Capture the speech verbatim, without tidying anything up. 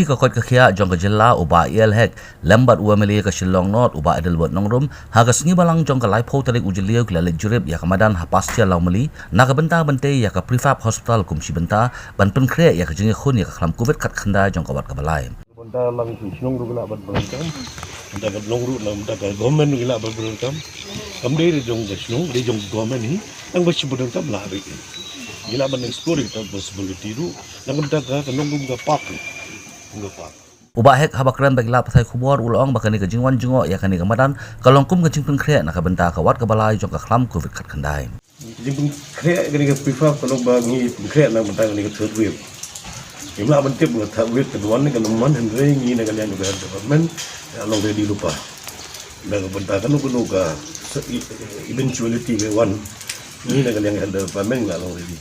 Ka koit ka khiah jong ka jylla u Bah A L Hek lem bad u M L A ka Shillong North u Bah Adelbert Nongrum ha ka sngi Balang jong ka laiphew tarik u Jylliew ki la leit jurip ïa ka madan ha Pastia Lawmali na ka bynta ban tei ïa ka Prefab Hospital kum shi bynta ban pynkhreh ïa ka jingïakhun ïa ka khlam Covid khatkhyndai jong ka wat kaba lai. Bynta lang ki shnong ruh ki lah ban pyndonkam. Bynta ka shnong ruh na bynta ka government ruh ki lah ban pyndonkam. Kam dei dei jong ka shnong, dei jong ka government hi. Tang ba shi pyndonkam lah ri. Ki lah ban explore ka possibility ruh. Na ka bynta ka shnong ruh ka park. Ka park. U Bah Hek haba kren bad ki lad pathai khubor u la ong ba kane ka jingwan jngoh ïa kane ka madan ka long kum ka jingpynkhreh na ka bynta ka wat kaba lai jong ka khlam Covid khatkhyndai. Jingpynkhreh kane ka Prefab ka long ba ngi pynkhreh na bynta kane ka third wave. Ngim lah ban tip ba ka third wave kan wan ne kan ym wan, hynrei ngi na ka liang ka health department ngi la long ready lypa. Na ka bynta kano kano ka eventuality ka wan, ngi na ka liang health department ngi la long ready.